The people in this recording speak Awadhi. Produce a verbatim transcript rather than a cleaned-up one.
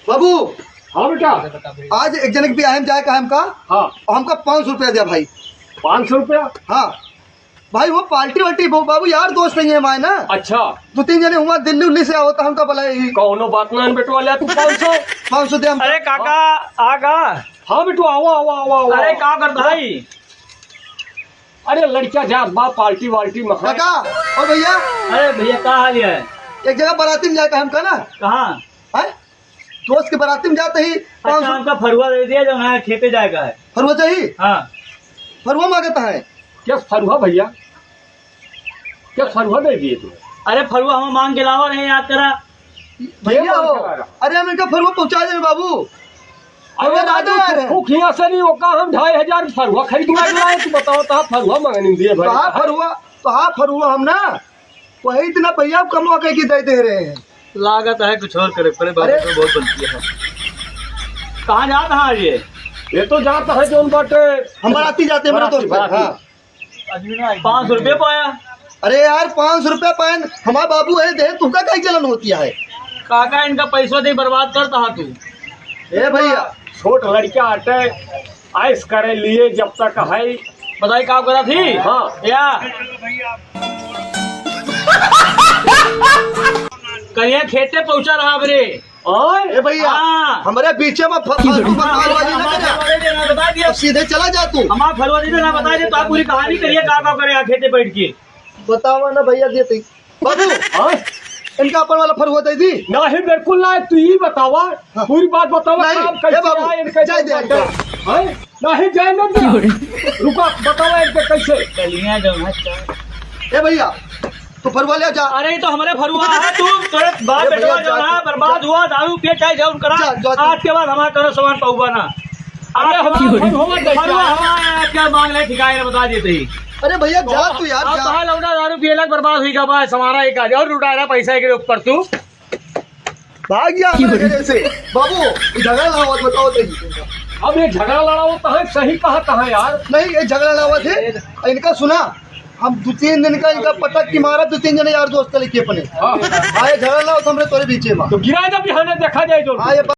बाबू। हाँ बेटा। आज एक जने के बियाह में जाए का हमका। हाँ। और हमका पाँच सौ रुपया दिया भाई। पाँच सौ रुपया? हाँ। भाई वो पार्टी वार्टी, वो बाबू यार दोस्त नहीं है हमारे ना। अच्छा। दो तीन जने हुआ दिल्ली उल्ली से आवत, हमका बोला ही। कौनो बात ना बेटवा, ले तू पाँच सौ। पाँच सौ दे हम। अरे काका, आ गा। हाँ बेटवा, आवा, आवा, आवा, आवा। अरे का करत भाई? अरे लड़का जात बा पार्टी वार्टी में है। काका, और भैया? अरे भैया का हाल है? एक जगह बाराती में जाए का हमका ना। कहाँ? हैं? दोस्त के बाराती में जाते ही अच्छा, पाँच सौ। हमका फरुआ दे दिया, जो हमारे खेते जाए का है। फरुआ चाहिए? हाँ। फरुआ मांगता है। क्या फरुआ भैया? क्या फरुआ दे दिए तू? अरे फरुआ हम मांग के लावा रहे, याद करा। भैया हो। अरे हम इनका फरुआ पहुंचा देंगे बाबू। अरे फरुआ राजू, राजा तू है। फूक हियाँ से नहीं, ओका हम ढाई हजार फरुआ खरीद के लाए, तू बताओ, तो फरुआ मांगने दिए भाई। तो हाँ फरुआ, तो हाँ फरुआ हम ना वही इतना भैया कमवा के की दे दे रहे हैं। लागत है कुछ और करे पड़े, बाबू अरे। तो बहुत गलती है। कहाँ जात है ये? ये तो जात है जौन बाटे। हम बाराती जाते हैं, मेरे बाराती, दोस्त है। बाराती। हाँ। पाँच सौ रुपये पाया। अरे यार, पाँच सौ रुपये पाए, हमारा बाबू है, दे, तुमका कई जलन होती है? काका, इनका पैसा दे, बर्बाद करता है तू। ए भैया। छोट लड़का आटे, ऐश करे लिए जब तक है। बताई का करा थी? हाँ। या। कहिया खेते पहुंचा रहा बरे। और? ए भैया, हाँ। हमारे बीचे में फ-, फालतू बकवास वाली ना हमारे करा। फरवा दे देना, बता दिया। अब सीधे चला जा तू। हमारा फरवा दे देना, बता दे, तो आप पूरी कहानी करिए, का, का करे यहाँ खेते बैठ के। बतावा ना भैया, दे तई। बाबू, हाँ? इनका अपन वाला फरुआ दे दी। नहीं, बिल्कुल ना, तू ही बतावा, हाँ। पूरी बात बतावा, नहीं, काम कैसे ए बाबू, आए, इनका जाए दे, बात है। हाँ? नहीं, जाए ना दे। रुका, बतावा इनके कैसे। चलिए, जो है, ए भैया, तू फरुआ ले जा। अरे, ये तो हमारे फरुआ है, तू, तोरे बाप ए भैया, बेटवा जो जा है, तू। बर्बाद हुआ, दारू पिए चाहे जौन करा, जा, जा तू। आज के बाद हमारा करो सामान पहुआ ना। अरे, हमारा फरुआ दे फरुआ जा। हमारा क्या मांग ले, ठिकाए ना बता देते ही। अरे भैया, जा तू यार, अब जा। कहाँ लौटा दारू पिए लग बर्बाद हुई का बात, हमारा एक आज और लुटा रहा पैसा के ऊपर तू। भाग गया हमारे घर से। बाबू, ये झगड़ा ना हो, बताओ तो। अब ये झगड़ा लड़ाओ तो है, सही कहा, कहा यार? नहीं, ये झगड़ा ना हुआ थे। इनका सुना, हम दो तीन दिन का इनका पटक के मारा, दो तीन जने यार दोस्त लेके अपने। हाँ। हाँ, ये झगड़ा ना हो तो हमरे तोरे बीचे में। तो गिरा जब यहाँ देखा जाए जो। हाँ, ये